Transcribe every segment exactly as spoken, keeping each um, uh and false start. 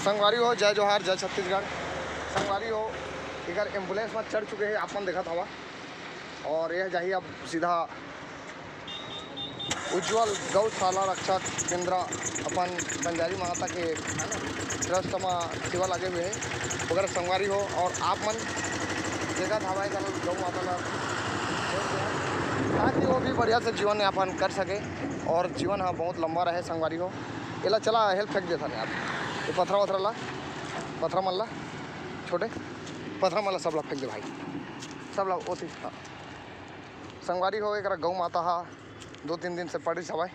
संगवारी हो, जय जोहार, जय छत्तीसगढ़। संगवारी हो, एकर एम्बुलेंस में चढ़ चुके हैं, आप मन देखत हवा। और यह जाही अब सीधा उज्जवल गौशाला रक्षा केंद्र, अपन बंजारी माता के ट्रस्ट में सेवा लगे हुए हैं, ओकर संगवारी हो। और आप मन देखत हवा एकर गौ माता ला, ताकि वो भी बढ़िया से जीवन यापन कर सके और जीवन ह बहुत लंबा रहे संगवारी हो। एला चला, हेल्प फेंक देथन यार, ये पथरा वथरा ला, पथरा मन ला, छोटे पथरा मन ला, सब ला फेंक दे भाई, सब ला ओती। हाँ। संगवारी हो, एकरा गौ माता हा दो तीन दिन से पड़िस हवय।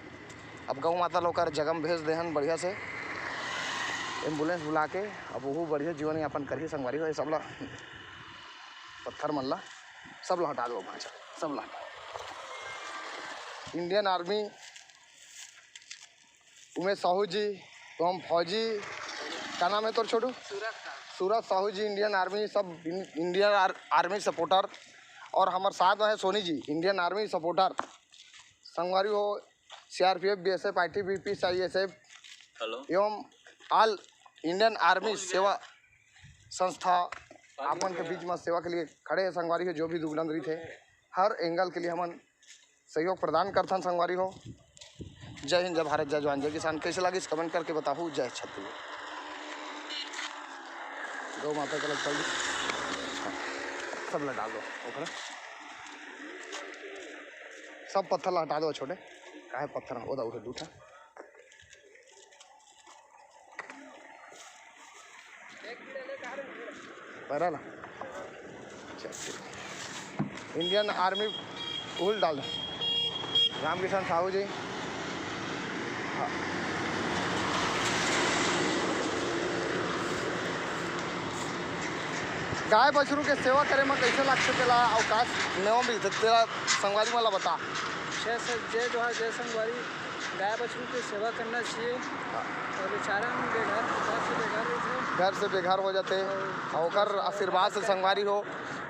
अब गौ माता ला ओकर जगह में भेज देहन बढ़िया से, एम्बुलेंस बुला के। अब वहू बढ़िया जीवन यापन करही संगवारी हो। ये सब ला, पत्थर मन ला, सब ला हटा दो भांचा, सब ला हटा। इंडियन आर्मी, उमेश साहू जी, तो हम फौजी, का नाम है तोर छोटू? सूरज साहू। सूरज साहू जी, Indian army, sub in-, Indian R-, army supporter. और हमारे साथ में है Soni ji, Indian army supporter. संगवारी हो, CRPF, BSF, ITBP, CISF hello. एवं ऑल इंडियन आर्मी सेवा संस्था आप मन के बीच में सेवा के लिए खड़े हैं संगवारी हो। जो भी दुर्गुणन रहिथे, हर एंगल के लिए हमन सहयोग प्रदान करथन संगवारी हो। जय हिंद, जय भारत, जय जवान, जय किसान। कैसे लागिस, कमेंट करके बताहू। जय छत्तीसगढ़। गौ माता के लग चल दी। हाँ, सब ला डाल दो ओकरा, सब पत्थर ला हटा दो छोटे। काहे पत्थर? ओदा उठे दू ठा। पैरा ला। अच्छा, ठीक। इंडियन आर्मी फुल डाल दो। रामकिशन साहू जी। हाँ। गाय बछरू के सेवा करे म कइसे लागथे, तेला अवकाश नेवा मिलथे, तेला संगवारी मन ला बता। जय स-, जय जोहार, जय संगवारी। गाय बछरू के सेवा करना चाहिए। हाँ। और बेचारा मन बेघर, घर से बेघर रहिथे। घर से बेघर हो जाते, और ओकर आशीर्वाद से संगवारी हो,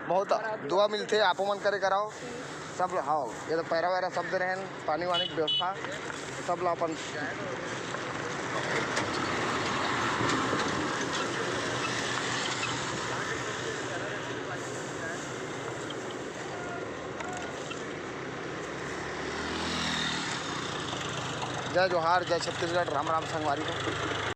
बहुत दुआ मिलथे। आपो मन करे कराओ। सब ल-, हाँ, ये तो पैरा वैरा सब दे रहे हैं, पानी वानी की व्यवस्था, सब ला अपन। जय जोहार, जय छत्तीसगढ़, राम राम संगवारी हो।